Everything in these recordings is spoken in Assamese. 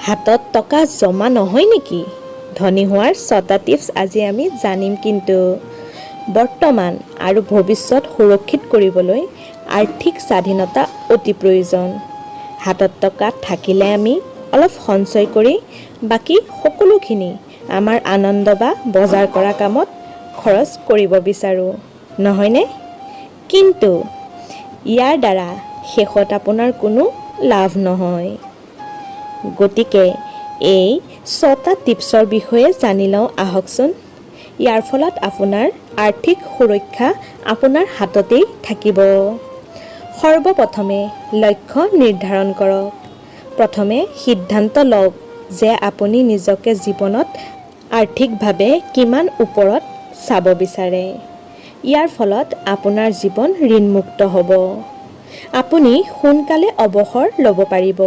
হাতত টকা জমা নহয় নেকি? ধনী হোৱাৰ ছটা টিপছ আজি আমি জানিম। কিন্তু বৰ্তমান আৰু ভৱিষ্যত সুৰক্ষিত কৰিবলৈ আৰ্থিক স্বাধীনতা অতি প্ৰয়োজন। হাতত টকা থাকিলে আমি অলপ সঞ্চয় কৰি বাকী সকলোখিনি আমাৰ আনন্দ বা বজাৰ কৰা কামত খৰচ কৰিব বিচাৰোঁ, নহয়নে? কিন্তু ইয়াৰ দ্বাৰা শেষত আপোনাৰ কোনো লাভ নহয়। গতিকে এই ছটা টিপছৰ বিষয়ে জানি লওঁ আহকচোন। ইয়াৰ ফলত আপোনাৰ আৰ্থিক সুৰক্ষা আপোনাৰ হাততেই থাকিব। সৰ্বপ্ৰথমে লক্ষ্য নিৰ্ধাৰণ কৰক। প্ৰথমে সিদ্ধান্ত লওক যে আপুনি নিজকে জীৱনত আৰ্থিকভাৱে কিমান ওপৰত চাব বিচাৰে। ইয়াৰ ফলত আপোনাৰ জীৱন ঋণমুক্ত হ'ব। আপুনি সোনকালে অৱসৰ ল'ব পাৰিব।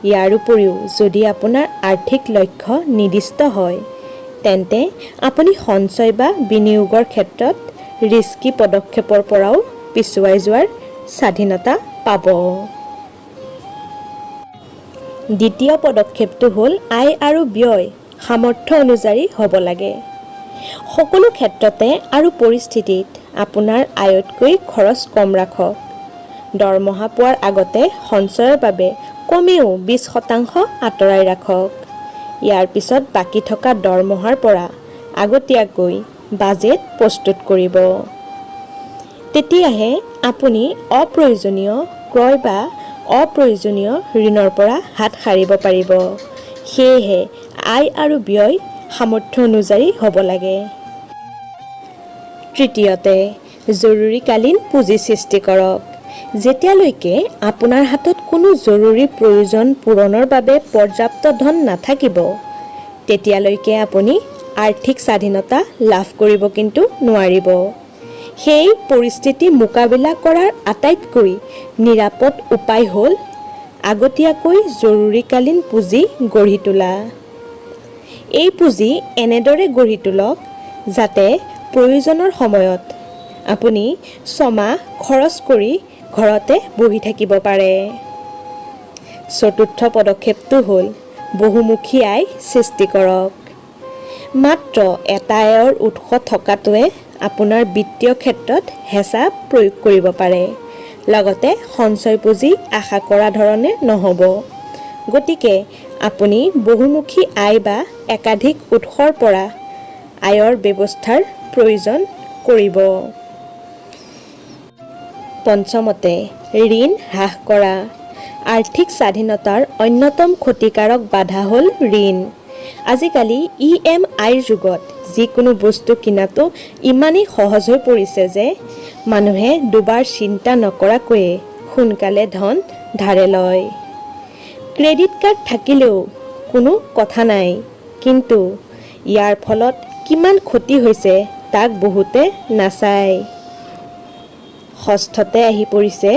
ইয়াৰ উপৰিও যদি আপোনাৰ আৰ্থিক লক্ষ্য নিৰ্দিষ্ট হয়, তেন্তে আপুনি সঞ্চয় বা বিনিয়োগৰ ক্ষেত্ৰত ৰিস্কি পদক্ষেপৰ পৰাও পিছুৱাই যোৱাৰ স্বাধীনতা পাব। দ্বিতীয় পদক্ষেপটো হ'ল, আয় আৰু ব্যয় সামৰ্থ্য অনুযায়ী হ'ব লাগে। সকলো ক্ষেত্ৰতে আৰু পৰিস্থিতিত আপোনাৰ আয়তকৈ খৰচ কম ৰাখক। দৰমহা পোৱাৰ আগতে সঞ্চয়ৰ বাবে কমেও 20% আঁতৰাই ৰাখক। ইয়াৰ পিছত বাকী থকা দৰমহাৰ পৰা আগতীয়াকৈ বাজেট প্ৰস্তুত কৰিব। তেতিয়াহে আপুনি অপ্ৰয়োজনীয় ক্ৰয় বা অপ্ৰয়োজনীয় ঋণৰ পৰা হাত সাৰিব পাৰিব। সেয়েহে আয় আৰু ব্যয় সামৰ্থ্য অনুযায়ী হ'ব লাগে। তৃতীয়তে, জৰুৰীকালীন পুঁজি সৃষ্টি কৰক। যেতিয়ালৈকে আপোনাৰ হাতত কোনো জৰুৰী প্ৰয়োজন পূৰণৰ বাবে পৰ্যাপ্ত ধন নাথাকিব, তেতিয়ালৈকে আপুনি আৰ্থিক স্বাধীনতা লাভ কৰিব কিন্তু নোৱাৰিব। সেই পৰিস্থিতি মোকাবিলা কৰাৰ আটাইতকৈ নিৰাপদ উপায় হ'ল আগতীয়াকৈ জৰুৰীকালীন পুঁজি গঢ়ি তোলা। এই পুঁজি এনেদৰে গঢ়ি তোলক যাতে প্ৰয়োজনৰ সময়ত আপুনি 6 মাহ খৰচ কৰি ঘৰতে বহি থাকিব পাৰে। চতুৰ্থ পদক্ষেপটো হ'ল, বহুমুখী আয় সৃষ্টি কৰক। মাত্ৰ এটা আয়ৰ উৎস থকাটোৱে আপোনাৰ বিত্তীয় ক্ষেত্ৰত হেঁচা প্ৰয়োগ কৰিব পাৰে, লগতে সঞ্চয় পুঁজি আশা কৰা ধৰণে নহ'ব। গতিকে আপুনি বহুমুখী আয় বা একাধিক উৎসৰ পৰা আয়ৰ ব্যৱস্থাৰ প্ৰয়োজন কৰিব। পঞ্চমতে, ঋণ হ্ৰাস কৰা। আৰ্থিক স্বাধীনতাৰ অন্যতম ক্ষতিকাৰক বাধা হ'ল ঋণ। আজিকালি ইএমআইৰ যুগত যিকোনো বস্তু কিনাটো ইমানেই সহজ হৈ পৰিছে যে মানুহে দুবাৰ চিন্তা নকৰাকৈয়ে সোনকালে ধন ধাৰে লয়। ক্ৰেডিট কাৰ্ড থাকিলেও কোনো কথা নাই, কিন্তু ইয়াৰ ফলত কিমান ক্ষতি হৈছে তাক বহুতে নাচায়। ষষ্ঠতে আহি পৰিছে,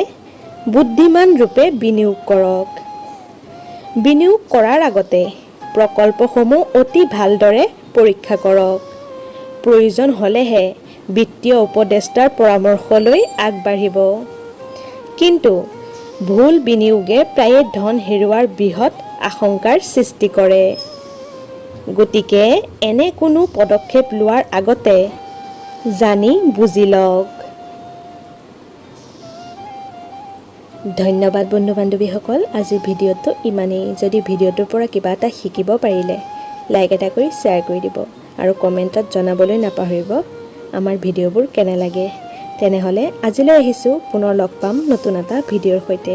বুদ্ধিমান ৰূপে বিনিয়োগ কৰক। বিনিয়োগ কৰাৰ আগতে প্ৰকল্পসমূহ অতি ভালদৰে পৰীক্ষা কৰক। প্ৰয়োজন হ'লেহে বিত্তীয় উপদেষ্টাৰ পৰামৰ্শ লৈ আগবাঢ়িব। কিন্তু ভুল বিনিয়োগে প্ৰায়ে ধন হেৰুওৱাৰ বৃহৎ আশংকাৰ সৃষ্টি কৰে। গতিকে এনে কোনো পদক্ষেপ লোৱাৰ আগতে জানি বুজি লওক। ধন্যবাদ বন্ধু বান্ধৱীসকল, আজিৰ ভিডিঅ'টো ইমানেই। যদি ভিডিঅ'টোৰ পৰা কিবা এটা শিকিব পাৰিলে, লাইক এটা কৰি শ্বেয়াৰ কৰি দিব আৰু কমেণ্টত জনাবলৈ নাপাহৰিব আমাৰ ভিডিঅ'বোৰ কেনে লাগে। তেনেহ'লে আজিলৈ আহিছোঁ, পুনৰ লগ পাম নতুন এটা ভিডিঅ'ৰ সৈতে।